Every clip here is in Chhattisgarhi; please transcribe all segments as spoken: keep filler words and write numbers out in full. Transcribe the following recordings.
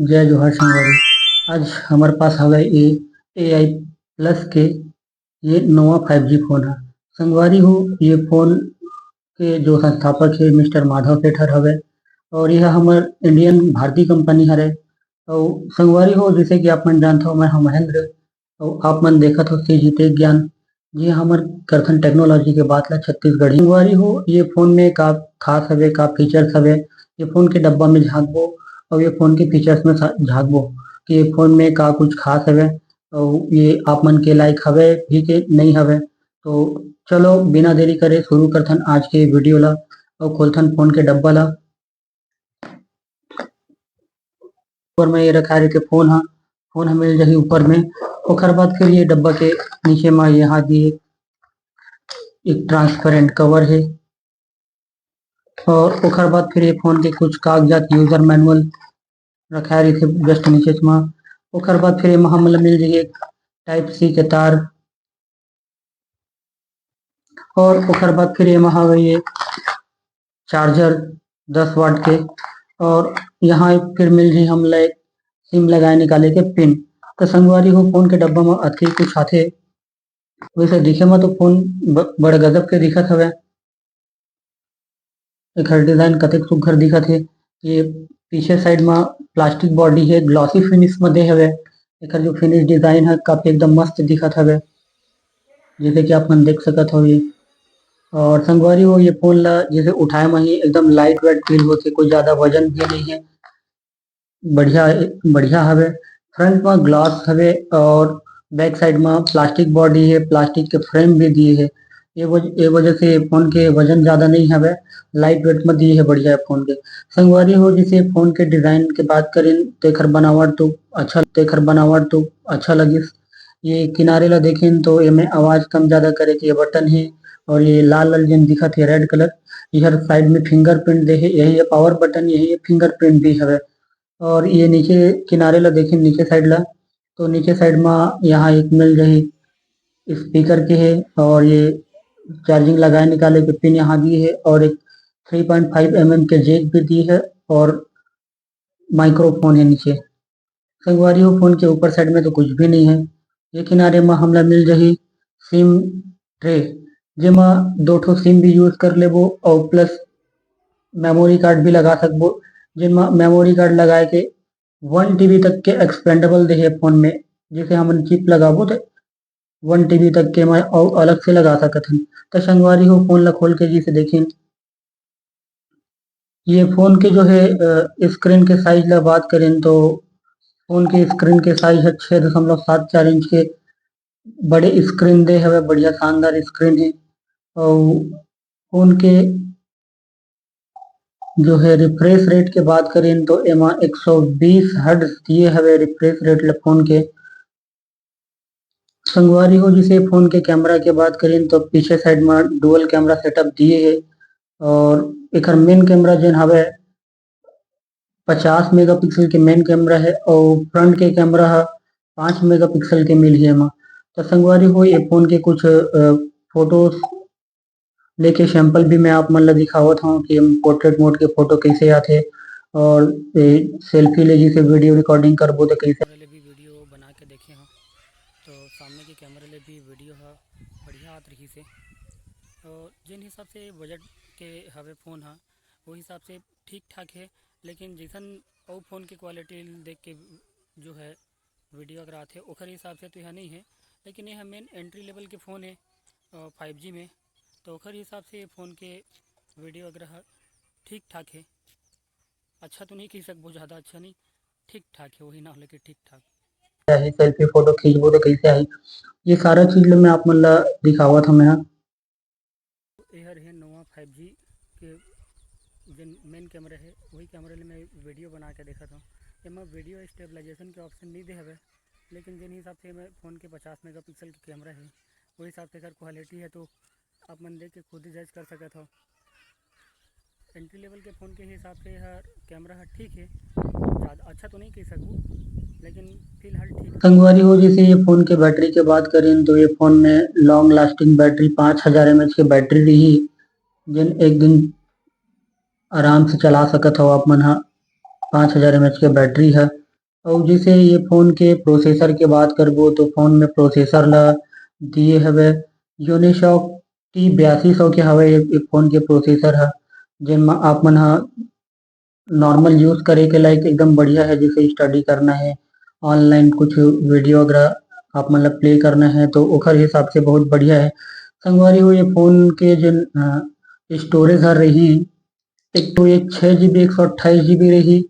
जय जोहार संगवारी, आज हमर पास हवे ये AI Plus के ये नवा five G फोन है। संगवारी हो, ये फोन के जो संस्थापक है मिस्टर माधव सेठ हर हवे और यह हमर इंडियन भारतीय कंपनी हरे। और संगवारी हो, जैसे कि आप मन जानत हो, मैं हूं महेंद्र और आप मन देखत हो CG Tech ज्ञान, जी हमर करथन टेक्नोलॉजी के बात ला छत्तीसगढ़ी। संगवारी हो, ये फोन में का खास हवे, का फीचर्स हवे, ये फोन के डब्बा में झांकबो और ये फोन के फीचर्स में सा-, झांकबो कि ये फोन में का कुछ खास हवे और ये आप मन के लायक हवे भी के नहीं हवे। तो चलो बिना देरी करे शुरू करथन आज के वीडियो ला और खोलथन फोन के डब्बा ला। ऊपर में ये रखा रहिथे फोन ह, फोन ह मिल जाही ऊपर में। ओकर बाद फिर ये डब्बा के नीचे में यहाँ दिए एक ट्रांसपेरेंट कवर है और ओकर बाद फिर ये फोन के कुछ कागजात, यूजर मैनुअल रखा रहिथे जस्ट नीचे में। ओकर बाद फिर एमा हमन ला मिल जाही एक टाइप सी के तार और ओकर बाद फिर एमा हवे ये चार्जर दस वाट के और यहाँ फिर मिल जाही हमला एक सिम लगाए निकाले के पिन। तो संगवारी हो, फोन के डब्बा में अतके कुछ आथे। वैसे दिखे में तो फोन ब-, बड़ गजब के दिखत हवे। एकर डिजाइन कतेक सुघर दिखत हे। ये पीछे साइड में प्लास्टिक बॉडी है, ग्लॉसी फिनिश में दे हवे। एकर जो फिनिश डिजाइन है काफी एकदम मस्त दिखत हवे, जैसे कि आप मन देख सकत हो ये। और संगवारी हो, ये फोन ला जैसे उठाए में ही एकदम लाइट वेट फील होथे, कोई ज्यादा वजन भी नहीं है, बढ़िया, बढ़िया हवे। फ्रंट में ग्लास हवे और बैक साइड में प्लास्टिक बॉडी है, प्लास्टिक के फ्रेम भी दिए है। ये वज-, ये वजह से फोन के वजन ज्यादा नहीं हवे, लाइट वेट में दिए है, बढ़िया है फोन के। संगवारी हो, जैसे फोन के डिजाइन के बात करें, तेखर बनावट तो अच्छा, तेखर बनावट तो अच्छा लगिस। ये किनारे ला देखें तो एमे आवाज कम ज्यादा करे के ये बटन है और ये लाल लाल जेन दिखत है रेड कलर, इहर साइड में फिंगरप्रिंट दे है, यही है पावर बटन, यही है फिंगरप्रिंट भी हवे। और ये नीचे किनारे ला देखें, नीचे साइड ला, तो नीचे साइड में यहाँ एक मिल जाही स्पीकर के है और ये चार्जिंग लगाए निकाले के पिन यहाँ दिए है और एक थ्री पॉइंट फाइव एमएम के जेक भी दिए है और माइक्रोफोन है नीचे। संगवारी हो, फोन के ऊपर साइड में तो कुछ भी नहीं है। ये किनारे में हमला मिल जाही सिम ट्रे, जेमा दो ठो सिम भी यूज कर लेबो और प्लस मेमोरी कार्ड भी लगा सकबो, जेमा मेमोरी कार्ड लगाए के वन टीबी तक के एक्सपेंडेबल देहे फोन में। जैसे हमन चिप लगाबो तो वन टीबी तक के मैं अउ अलग से लगा सकत हन। तो संगवारी हो, फोन ला खोल के जैसे देखिन, ये फोन के जो है स्क्रीन के साइज ला बात करें तो फोन के स्क्रीन के साइज है छः दशमलव सात चार इंच के बड़े स्क्रीन दे हवे, बढ़िया शानदार स्क्रीन है। और फोन के जो है रिफ्रेश रेट के बात करें तो एमा एक सौ बीस हर्ट्ज दिए हवे रिफ्रेश रेट ल फोन के। संगवारी हो, जैसे फोन के कैमरा के बात करें तो पीछे साइड में डुअल कैमरा सेटअप दिए है और एकर मेन कैमरा जेन हवे पचास मेगापिक्सल के मेन कैमरा है और फ्रंट के कैमरा है पाँच मेगापिक्सल के मिलही एमा। तो संगवारी हो, ये फोन के कुछ फोटोज लेके सैंपल भी मैं आप मन ला दिखावत हूँ कि हम पोर्ट्रेट मोड के फोटो कैसे आथे और सेल्फी ले जैसे वीडियो रिकॉर्डिंग करबो तो कैसे। ले भी वीडियो बना के देखे हूँ तो सामने के कैमरे ले भी वीडियो हा बढ़िया आत रही से। और जिन हिसाब से बजट के हवे फोन हा, वो हिसाब से ठीक ठाक है, लेकिन जैसन अउ फोन के क्वालिटी देख के जो है वीडियो अगर आथे ओखर हिसाब से तो यह नहीं है, लेकिन यह मेन एंट्री लेवल के फोन है फाइव जी में, तो ओखर हिसाब से ये फोन के वीडियो वगैरह ठीक ठाक है। अच्छा तो नहीं कह सकबो ज़्यादा अच्छा नहीं, ठीक ठाक है, वही ना हो लेके ठीक ठाक। चाहे सेल्फी फोटो खींचबो तो कैसे आई, ये सारा चीज ल मैं आप मन ला दिखावत हूँ मैं। एहर है नवा फाइव जी के जेन मेन कैमरा है, वही कैमरा ले मैं वीडियो बना के देखत हूँ। एमा वीडियो स्टेबलाइजेशन के ऑप्शन नहीं दे हवे, लेकिन जेन हिसाब से मैं फोन के पचास मेगापिक्सल के कैमरा है, वही हिसाब से एकर क्वालिटी है, तो आप मन देख के खुद ही जज कर सकत हो। एंट्री लेवल के फोन के हिसाब से हर कैमरा हर ठीक है, ज़्यादा अच्छा तो नहीं कह सकूँ, लेकिन फिलहाल ठीक। संगवारी हो, जैसे ये फोन के बैटरी के बात करें तो ये फोन में लॉन्ग लास्टिंग बैटरी पाँच हज़ार एमएच के बैटरी रही, जिन एक दिन आराम से चला सकत हो आप मन हा। पाँच हज़ार एमएच के बैटरी है अउ जैसे ये फोन के प्रोसेसर के बात करबो, तो फोन में प्रोसेसर ला दिए हवे, यूनिसॉक टी बयासी सौ के हवे ये, ये फोन के प्रोसेसर ह, जेन म आप मन ह नॉर्मल यूज करे के लायक एकदम बढ़िया है। जैसे स्टडी करना है, ऑनलाइन कुछ वीडियो वगैरह आप मन ला प्ले करना है, तो ओखर हिसाब से बहुत बढ़िया है। संगवारी हो, ये फोन के जो स्टोरेज हर रही, एक तो ये छः जी बी एक सौ अट्ठाईस जी बी रही,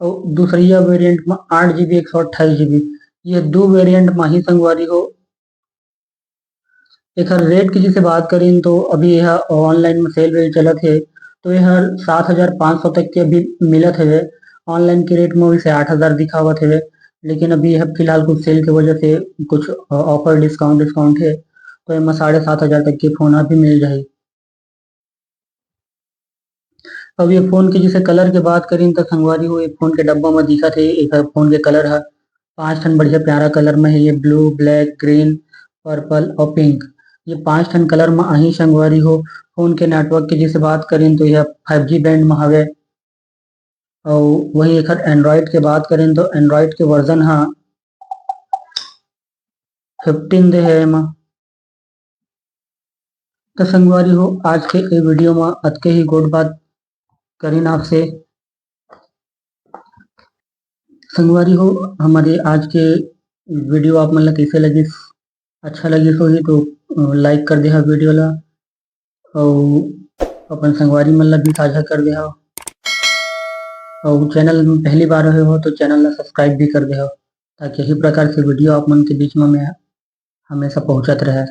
और दूसरिया वेरिएंट में आठ जी बी एक सौ अट्ठाईस जी बी, ये दो वेरिएंट में ही संगवारी हो। एखर रेट की जैसे बात करिन, तो अभी यह ऑनलाइन में सेल वेल चलत है, तो यह सात हज़ार पाँच सौ तक के अभी मिलत हवे। ऑनलाइन के रेट में वैसे आठ हज़ार दिखावत हवे, लेकिन अभी यह फिलहाल कुछ सेल के वजह से कुछ ऑफर, डिस्काउंट डिस्काउंट है, तो एमा साढ़े सात हज़ार तक के फोन अभी मिल जाही। अब ये फोन के जैसे कलर के बात करिन, तो संगवारी हो, ये फोन के डब्बा में दिखत है, एक फोन के कलर है पांच ठन बढ़िया प्यारा कलर में है। ये ब्लू, ब्लैक, ग्रीन, पर्पल और पिंक, ये पांच ठन कलर में आही संगवारी हो। फोन के नेटवर्क की जैसे बात करिन, तो यह फाइव जी बैंड में हवे। और वही एखर एंड्रॉयड के बात करें, तो एंड्रॉयड के वर्जन हा फिफ्टीन दे है एमा। तो संगवारी हो, आज के ए वीडियो में अतके ही गोठ बात करिन आपसे। संगवारी हो, हमारे आज के वीडियो आप मन ला कैसे लगिस? अच्छा लगिस होही तो लाइक कर देहा वीडियो ला, और अपन संगवारी मन ला भी साझा कर देहा, और चैनल में पहली बार आए हो तो चैनल ला सब्सक्राइब भी कर देहा, ताकि यही प्रकार के वीडियो आप मन के बीच में मैं हमेशा पहुंचत रहे।